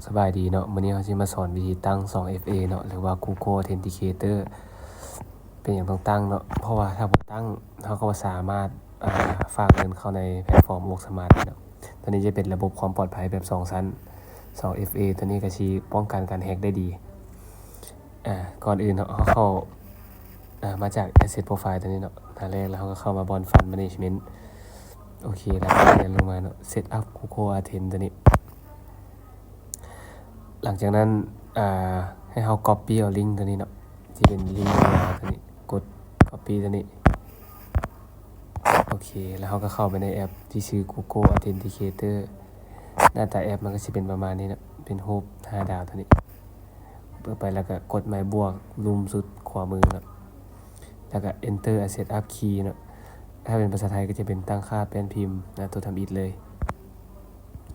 ສະບາຍດີເນາະ, ມື້ນີ້ເຮົາຊິມາສອນວິທີຕັ້ງສອງເອັຟເອເນາະ ຫຼືວ່າ Google Authenticator. ເປັນຫຍັງຕ້ອງຕັ້ງເນາະ? ເພາະວ່າຖ້າບໍ່ຕັ້ງ ເຮົາກໍບໍ່ສາມາດ ອ່າ ຝາກເງິນເຂົ້າໃນແພລດຟອມ Oak Smart ເນາະ. ຕົວນີ້ຈະເປັນລະບົບຄວາມປອດໄພແບບສອງຊັ້ນ ສອງເອັຟເອ ຕົວນີ້ກໍຊິປ້ອງກັນການແຮັກໄດ້ດີ. ອ່າ ກ່ອນອື່ນເນາະ ເຮົາເຂົ້າ ອ່າ ມາຈາກ Asset Profile ຕົວນີ້ເນາະ, ໜ້າແລກ ແລ້ວເຮົາກໍເຂົ້າມາບ່ອນ Fund Management. ໂອເຄ ແລ້ວກໍເລື່ອນລົງມາເນາະ Set up Google Authent ຕົວນີ້. ຫຼັງຈາກນັ້ນ ອ່າ ໃຫ້ເຮົາ Copy ເອົາ link ຕົວນີ້ເນາະ ທີ່ເປັນ link ຕົວນີ້, ກົດ Copy ຕົວນີ້. ໂອເຄ ແລ້ວເຮົາກໍເຂົ້າໄປໃນແອັບທີ່ຊື່ Google Authenticator. ໜ້າຕາແອັບມັນກໍຊິເປັນປະມານນີ້ເນາະ, ເປັນຮູບຫ້າດາວຕົວນີ້. ເປີດໄປແລ້ວກໍກົດໝາຍບວກລຸ່ມສຸດຂວາມືເນາະ, ແລ້ວກໍ Enter a setup key ເນາະ. ຖ້າເປັນພາສາໄທກໍຈະເປັນຕັ້ງຄ່າແປ້ນພິມ ນະ ຕົວທຳອິດເລີຍ.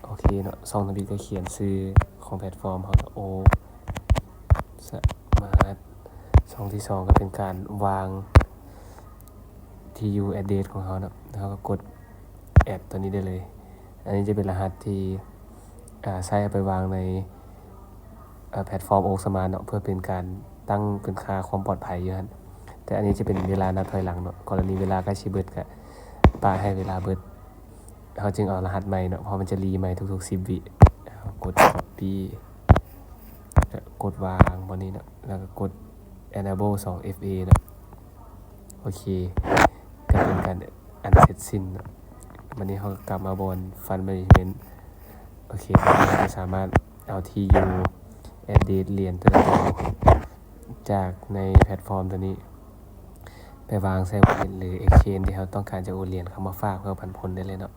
ໂອເຄເນາະ, ຊ່ອງທຳອິດກໍຂຽນຊື່ຂອງແພລດຟອມເຮົາເນາະ, Oak Smart. ຊ່ອງທີສອງກໍເປັນການວາງທີ່ຢູ່ address ຂອງເຮົາເນາະ, ເຮົາກໍກົດ add ຕົວນີ້ໄດ້ເລີຍ. ອັນນີ້ຈະເປັນລະຫັດທີ່ ອ່າ ໃຊ້ເອົາໄປວາງໃນ ເອີ ແພລດຟອມ Oak Smart ເນາະ, ເພື່ອເປັນການຕັ້ງເປັນຄ່າຄວາມປອດໄພຢູ່ຫັ້ນ. ແຕ່ອັນນີ້ຈະເປັນເວລານັບຖອຍຫຼັງເນາະ, ກໍລະນີເວລາໃກ້ຊິເບິດ ກະປະໃຫ້ເວລາເບິດ ເຮົາຈຶ່ງເອົາລະຫັດໃໝ່ເນາະ, ເພາະມັນຈະຣີໃໝ່ທຸກໆສິບວິ. ເຮົາກົດ Copy ແລ້ວກໍກົດວາງບ່ອນນີ້ເນາະ, ແລ້ວກໍກົດ Enable ສອງເອັຟເອ ເນາະ. ໂອເຄ ກໍເປັນການອັນເສັດສິ້ນເນາະ. ບັດນີ້ເຮົາກໍກັບມາບ່ອນ Fund Management. ໂອເຄ ເຮົາກໍສາມາດເອົາທີ່ຢູ່ address ຫຼຽນແຕ່ລະໂຕຈາກໃນແພລດຟອມຕົວນີ້ ໄປວາງໃສ່ wallet ຫຼື exchange ທີ່ເຮົາຕ້ອງການຈະໂອນຫຼຽນເຂົ້າມາຝາກເພື່ອປັນຜົນໄດ້ເລີຍເນາະ.